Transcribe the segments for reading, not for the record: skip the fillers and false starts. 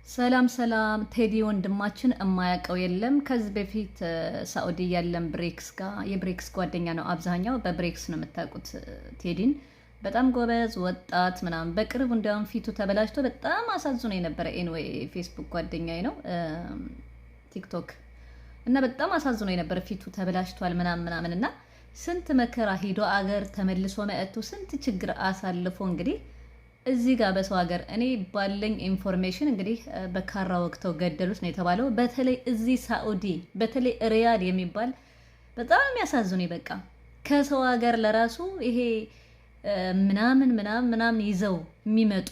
ሰላም ሰላም፣ ቴዲ ወንድማችን እማያውቀው የለም። ከዚህ በፊት ሳኡዲ ያለን ብሬክስ ጋር የብሬክስ ጓደኛ ነው። አብዛኛው በብሬክስ ነው የምታውቁት ቴዲን። በጣም ጎበዝ ወጣት ምናምን። በቅርቡ እንዲያውም ፊቱ ተበላሽቶ በጣም አሳዝኖ የነበረ፣ anyway ፌስቡክ ጓደኛዬ ነው፣ ቲክቶክ እና በጣም አሳዝኖ የነበረ፣ ፊቱ ተበላሽቷል ምናምን ምናምን። እና ስንት መከራ ሂዶ አገር ተመልሶ መጥቶ ስንት ችግር አሳልፎ እንግዲህ እዚህ ጋር በሰው ሀገር እኔ ባለኝ information እንግዲህ በካራ ወግተው ገደሉት ነው የተባለው። በተለይ እዚህ ሳኡዲ፣ በተለይ ሪያድ የሚባል በጣም የሚያሳዝኑ፣ በቃ ከሰው ሀገር ለራሱ ይሄ ምናምን ምናምን ምናምን ይዘው የሚመጡ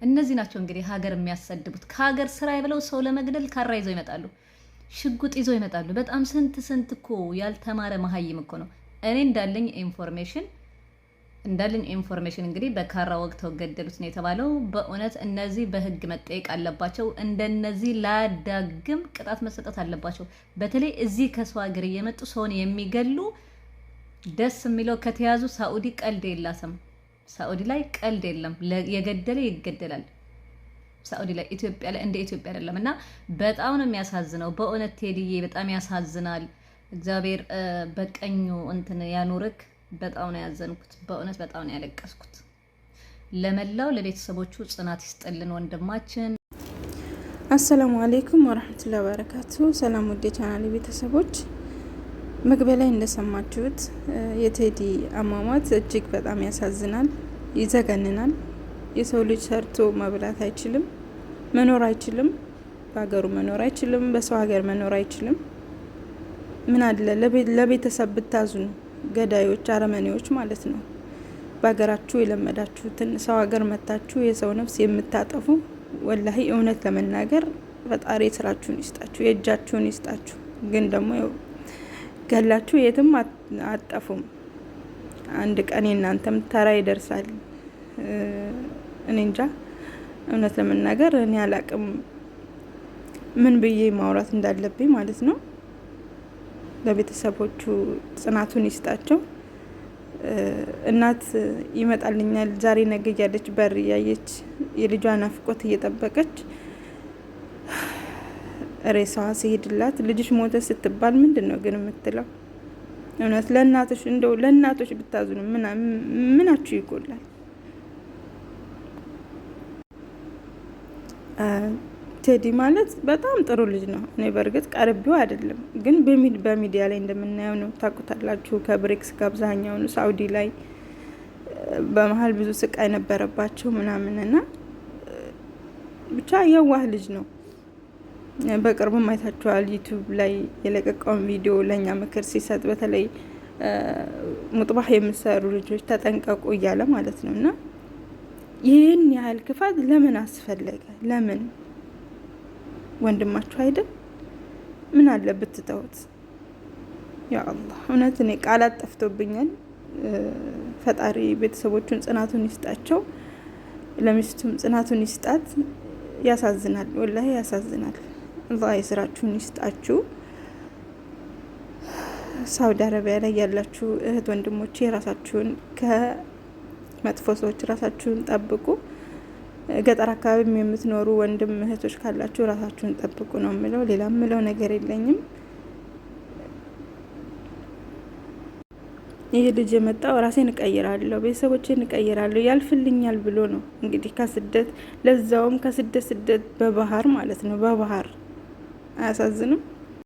እነዚህ ናቸው እንግዲህ ሀገር የሚያሰድቡት። ከሀገር ስራ ብለው ሰው ለመግደል ካራ ይዘው ይመጣሉ፣ ሽጉጥ ይዘው ይመጣሉ። በጣም ስንት ስንት እኮ ያልተማረ መሀይም እኮ ነው። እኔ እንዳለኝ information እንግዲህ በካራ ወግተው ገደሉት ነው የተባለው። በእውነት እነዚህ በህግ መጠየቅ አለባቸው። እንደነዚህ ላዳግም ቅጣት መሰጠት አለባቸው። በተለይ እዚህ ከሰው ሀገር እየመጡ ሰውን የሚገሉ፣ ደስ የሚለው ከተያዙ ሳኡዲ ቀልድ የላትም። ሳኡዲ ላይ ቀልድ የለም። የገደለ ይገደላል። ሳኡዲ ላይ፣ ኢትዮጵያ ላይ እንደ ኢትዮጵያ አይደለም። እና በጣም ነው የሚያሳዝነው። በእውነት ቴዲዬ በጣም ያሳዝናል። እግዚአብሔር በቀኙ እንትን ያኑርክ። በጣም ነው ያዘንኩት። በእውነት በጣም ነው ያለቀስኩት። ለመላው ለቤተሰቦቹ ጽናት ይስጥልን ወንድማችን። አሰላሙ አሌይኩም ወረህመቱላሂ ወበረካቱ። ሰላም ውድ የቻናሌ ቤተሰቦች፣ መግቢያ ላይ እንደሰማችሁት የቴዲ አሟሟት እጅግ በጣም ያሳዝናል፣ ይዘገንናል። የሰው ልጅ ሰርቶ መብላት አይችልም፣ መኖር አይችልም፣ በሀገሩ መኖር አይችልም፣ በሰው ሀገር መኖር አይችልም። ምን አለ ለቤተሰብ ብታዝኑ፣ ገዳዮች፣ አረመኔዎች ማለት ነው። በሀገራችሁ የለመዳችሁትን ሰው ሀገር መታችሁ የሰው ነፍስ የምታጠፉ፣ ወላሂ እውነት ለመናገር ፈጣሪ ስራችሁን ይስጣችሁ፣ የእጃችሁን ይስጣችሁ። ግን ደግሞ ገላችሁ የትም አትጠፉም። አንድ ቀን የእናንተም ተራ ይደርሳል። እኔ እንጃ፣ እውነት ለመናገር እኔ አላቅም ምን ብዬ ማውራት እንዳለብኝ ማለት ነው። ለቤተሰቦቹ ጽናቱን ይስጣቸው። እናት ይመጣልኛል ዛሬ ነገ እያለች በር እያየች የልጇ ናፍቆት እየጠበቀች ሬሳዋ ሲሄድላት ልጅሽ ሞተ ስትባል ምንድን ነው ግን የምትለው? እውነት ለእናቶች፣ እንደው ለእናቶች ብታዝኑ ምናችሁ ይጎላል? ቴዲ ማለት በጣም ጥሩ ልጅ ነው። እኔ በእርግጥ ቀርቤው አይደለም፣ ግን በሚዲያ ላይ እንደምናየው ነው። ታውቁታላችሁ። ከብሬክስ ጋር አብዛኛውን ሳኡዲ ላይ በመሀል ብዙ ስቃይ ነበረባቸው ምናምን እና ብቻ የዋህ ልጅ ነው። በቅርቡም አይታችኋል ዩቱብ ላይ የለቀቀውን ቪዲዮ፣ ለእኛ ምክር ሲሰጥ፣ በተለይ ሙጥባህ የምሰሩ ልጆች ተጠንቀቁ እያለ ማለት ነው። እና ይህን ያህል ክፋት ለምን አስፈለገ? ለምን? ወንድማችሁ አይደል? ምን አለ ብትተውት? ያ አላህ፣ እውነት እኔ ቃላት ጠፍቶብኛል። ፈጣሪ ቤተሰቦቹን ጽናቱን ይስጣቸው፣ ለሚስቱም ጽናቱን ይስጣት። ያሳዝናል፣ ወላሂ ያሳዝናል። አላህ የስራችሁን ይስጣችሁ። ሳውዲ አረቢያ ላይ ያላችሁ እህት ወንድሞቼ ራሳችሁን ከመጥፎ ሰዎች ራሳችሁን ጠብቁ። ገጠር አካባቢ የምትኖሩ ወንድም እህቶች ካላችሁ ራሳችሁን ጠብቁ ነው የምለው። ሌላ የምለው ነገር የለኝም። ይህ ልጅ የመጣው ራሴን እቀይራለሁ፣ ቤተሰቦቼን እቀይራለሁ፣ ያልፍልኛል ብሎ ነው እንግዲህ ከስደት፣ ለዛውም ከስደት ስደት በባህር ማለት ነው። በባህር አያሳዝንም?